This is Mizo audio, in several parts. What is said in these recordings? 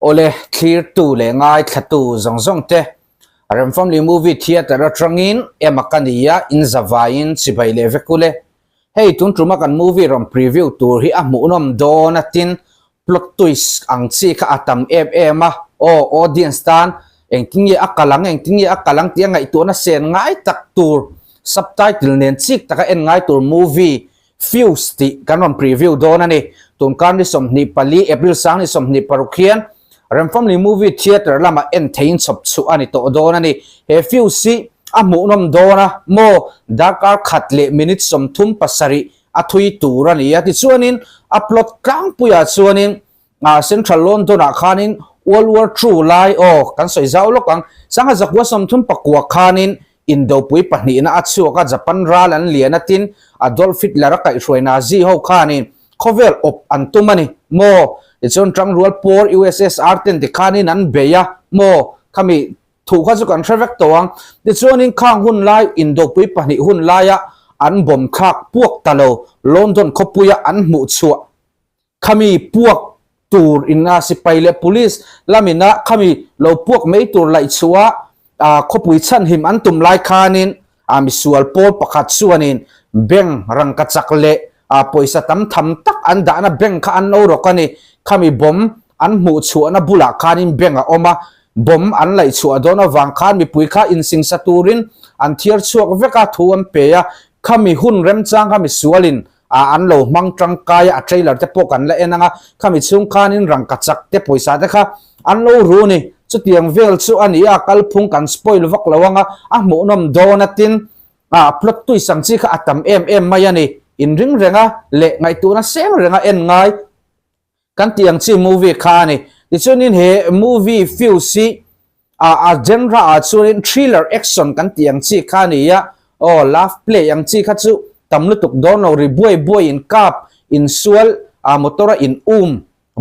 Awle, thlirtu leh ngaithlatu zawng zawng te, Remfamly Movie Theatre atangin ema ka ni a, in zavaiin chibai leh vek ule. Hei tun tuma kan movie rawn preview tur hi a hmuhnawm dawn a tin plot twist ang chi kha a tam em em a, aw audience tan engtin nge a kal ang engtin nge a kal ang tih a ngaihtuahna sen ngai tak tur subtitle nen chik taka en ngai tur movie Fuse tih kan rawn preview dawn a ni. Tunkar ni 24 April sang ni 26 hian Remfamly Movie Theatre lamah en theiin chhawp chhuah a ni tawh dawn a ni. He Fuse hi a hmuhnawm dawn a maw? Darkar khat leh minute 37 a thui tur a ni a. Tichuanin a plot tlangpuiah chuanin Central London-ah khanin World War Two lai aw kan sawi zau lawk ang. Sangha zakua 39 khanin Indopui pahnihna a chhuak a, Japan ral an lian a tin Adolf Hitler a kaihhruai Nazi ho khanin khawvel awp an tum a ni maw? Tichuan Tangrual Pawr USSR ten tikhanin an bei a maw? Khami thu kha chu kan hre vek tawh ang. Tichuanin khang hun lai Indopui pahnih hun laia an bomb thlak puak ta lo London khawpuia an hmuh chhuah Khami puak tur ina sipai leh police lamina khami lo puak mai tur laih chhuah a khawpui chhanhim an tum lai khanin a misual pawl pakhat chuanin bank rangka chak leh a pawisa tam tham tak an dahna bank kha an lo rawk a ni. Khami bomb an hmuh chhuahna bulah khanin bank a awm a, bomb an laih chhuah dawn avang khan mipui kha insingsa turin an thiar chhuak vek a, thu an pe a. Khami hun remchang kha misualin a an lo hmang tangkai a a trailer te pawh kan la en ang a khami chhung khanin rangka chak te pawisa te kha an lo ru ni chutiang vel chu a ni a kalphung kan spoil vak lo ang a a hmuhnawm dawn a tin a plot twist ang chi kha a tam em em mai a ni inring reng a leh ngaihtuahna seng reng a en ngai Kan tih ang chi movie kha a ni. Tichuanin he movie fuse hi a a genre ah chuanin thriller action kan tih ang chi kha a ni a, aw love play ang chi kha chu tam lutuk dawn lo ri buai buai in kap, insual, a motor a in um,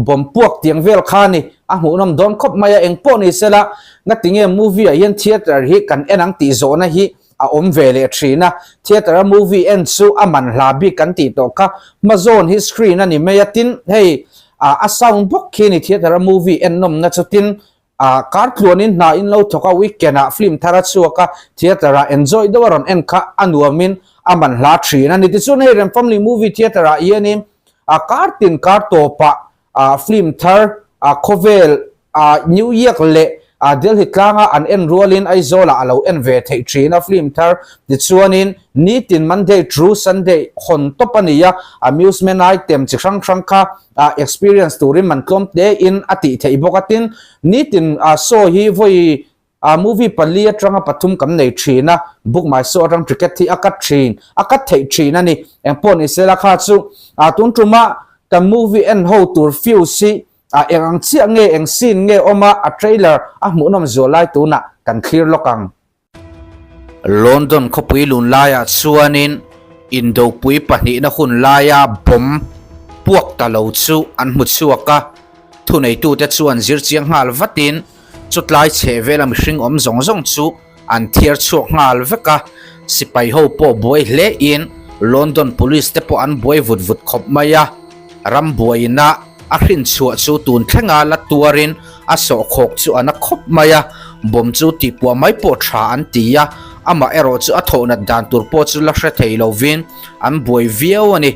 bomb puak tih ang vel kha a ni. A hmuhnawm dawn khawp mai a, engpawh ni sela ngatinge movie ah hian theatre hi kan en ang tih zawhna hi a awm ve leh thin a, theatre a movie en chu a man hla bik kan tih tawh kha, hmazawn hi screen a ni mai a, tin hei a sound bawk khi ni theatre a movie en nawmna chu tin ah kar tluanin hna in lo thawk a weekend ah film thar a chhuak a theatre ah enjoy deuh a rawn en kha a nuamin a man hla thin a ni, tichuan hei Rem Family Movie Theatre ah hianin a kar tin kar tawpah ah film thar ah khawvel ah New York leh ah Delhi tlanga an en rualin Aizawlah a lo en ve theih thin a film thar tichuanin nitin Monday through Sunday hawn tawp a ni a amusement item chi hrang hrang kha ah experience turin man tlawm te in a tih theih bawk a tin nitin ah show hi vawi A movie pali atanga pathum kan nei thin a, book my show atang ticket hi a cut thin, a cut theih thin a ni. Engpawh ni sela kha chu a tun tuma kan movie en ho tur fuse hi a eng ang chiah nge eng scene nge awm a, a trailer a hmuhnawm zual lai tunah kan thlir lawk ang. London khawpui lun laiah chuanin indopui pahnihna hun laia bomb puak ta lo chu an hmu chhuak a, thuneitute chuan zir chiang nghal vatin, Chutlai chheh vela mihring awm zawng zawng chu an thiar chhuak nghal vek a, sipai ho pawh buai hle in London Police te pawh an buai vut vut khawp mai a, ram buaina a hrin chhuah chu tun thlenga la tuarin a sawhkhawk chu a na khawp mai a, bomb chu tihpuah mai pawh tha an ti a, amah erawh chu a thawhnat dan tur pawh chu la hre thei lovin an buai viau a ni.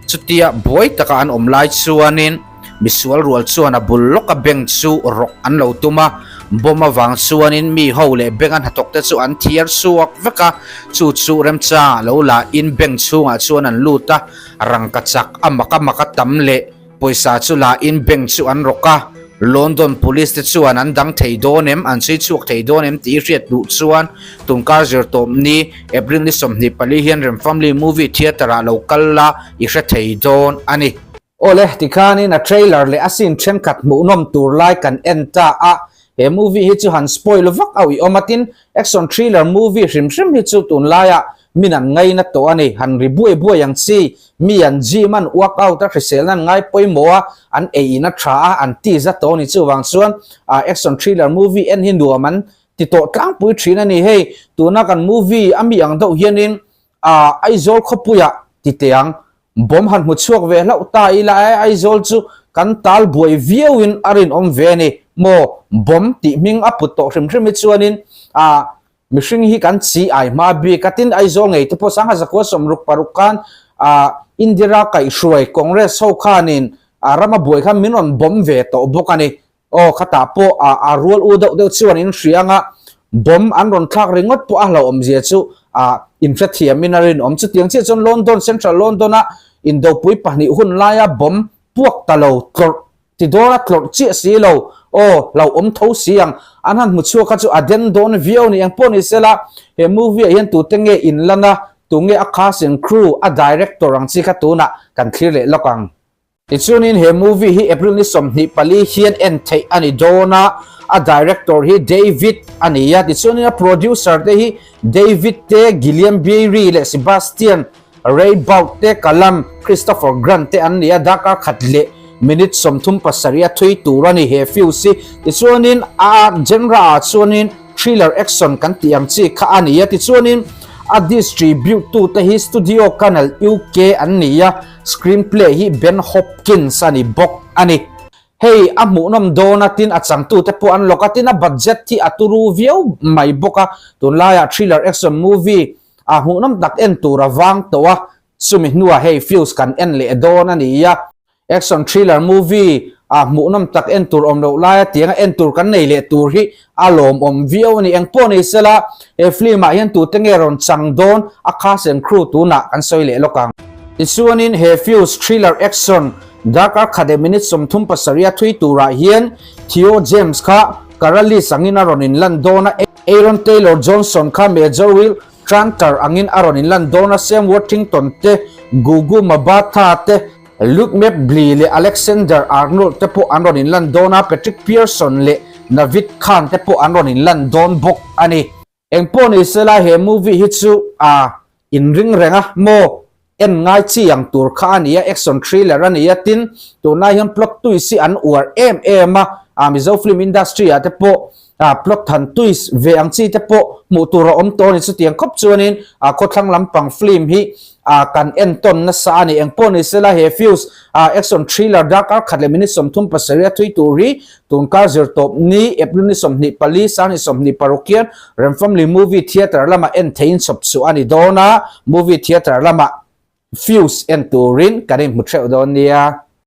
Chutia buai taka an awm lai chuanin misual rual chuan a bul lawka bank chu rawk an lo tum a, bomb avang chuanin mi ho leh bank a hnathawk te chu an thiar chhuak vek a, chu chu remchangah lo la in bank chhungah chuan an lut a, rangka chak a mak a mak a tam leh pawisa chu la in bank chu an rawk a. London Police te chuan an dang thei dawn em, an chhui chhuak thei dawn em tih hriat duh chuan tunkar zirtawp ni April ni 24 hian Remfamly Movie Theatre ah lo kal la i hre thei dawn a ni. Awle, tikhanin a trailer leh a scene thenkhat hmuhnawm tur lai kan en ta a, he movie hi chu han spoil vak a uiawm a tin, action thriller movie hrim hrim hi chu tunlaiah Min an ngaina tawh a ni, han ri buai buai ang chi, mi an gym an work out a hriselna an ngai pawimawh a, an ei in a tha a, an ti za tawh a ni. Chuvang chuan action thriller movie en hi nuam an ti tawh tlangpui thin a ni. Hei tuna kan movie a mi ang deuh hianin Aizawl khawpuiah ti teh ang, bomb han hmu chhuak ve hlauh ta ila e, Aizawl chu kan tal buai viauin a rinawm ve a ni. Maw bomb tih hming a put tawh hrim hrim hi chuanin ah mihring hi kan chi ai hma bik a, tin Aizawl ngei te pawh Sangha zakua 66 khan ah Indira kaihhruai Congress ho khanin ah rama buai khan min rawn bomb ve tawh bawk a ni. Aw khatah pawh ah a rual u deuh deuh chuan in hria anga bomb an rawn thlak ringawt pawh a hlauhawmzia chu ah inhrethiamin a rinawm. Chutiang chiah chuan London, Central London a indopui pahnih hun laia bomb puak ta lo tlawrh Ti dawn a tlawrh chiah si lo. Aw, hlauhawm tho si ang. An han hmu chhuak kha chu a den dawn viau ni. Engpawh ni sela, he movie ah hian tute nge in lan a, tunge a cast and crew, a director ang chi kha tunah kan thlir leh lawk ang. Tichuanin he movie hi April ni 24 hian en theih a ni dawn a, a director hi David a ni a, tichuanin a producer te hi David te, Gillian Beery leh Sebastian Ray Bout te Kalam, Christopher Grant te an ni a, darkar khat leh minute 37 a thui tur a ni he fuse hi. Tichuanin a genre ah chuanin thriller action kan tih ang chi kha a ni a, tichuanin a distribute tu te hi Studio Canal UK an ni a, screenplay hi Ben Hopkins a ni bawk a ni. Hei a hmuhnawm dawn a, tin a changtu te pawh an lawk a, tin a budget hi a turu viau mai bawk a, tunlaiah thriller action movie A hmuhnawm tak en tur a vang tawh a, chumi hnuah hei fuse kan en leh dawn a ni a. Action thriller movie a hmuhnawm tak en tur awm loh laia tianga en tur kan nei leh tur hi a lawmawm viau a ni. Engpawh ni sela he film ah hian tute nge rawn chang dawn a cast and crew tunah kan sawi leh lawk ang. Tichuanin he fuse thriller action darkar khat leh minute 37 a thui turah hian Theo James kha Karalis angin a rawn inlan dawn a. Aaron Taylor Johnson kha Major Will Tranter angin a rawn inlan dawn a, Sam Worthington te, Gugu Mbatha te, Luke Mably leh Alexander Arnold te pawh an rawn inlan dawn a, Patrick Pearson leh Navid Khan te pawh an rawn inlan dawn bawk a ni. Engpawh ni sela he movie hi chu a inring reng a maw? En ngai chi ang tur kha a ni a, action thriller a ni a, tin tunlai hian plot twist hi an uar em em a, ah Mizo film industry ah te pawh ah plot han twist ve ang chi te pawh hmuh tur a awm tawh a ni, chutiang khawp chuanin ah khawthlang lampang film hi ah kan en tawn nasa a ni, engpawh ni sela he fuse ah action thriller darkar khat leh minute 37 a thui tur hi Tunkar zirtawp ni April ni 24, sang ni 26 hian Remfamily Movie Theatre lamah en theiin chhawp chhuah a ni dawn a, Movie Theatre lamah Fuse en turin kan inhmu theuh dawn nia.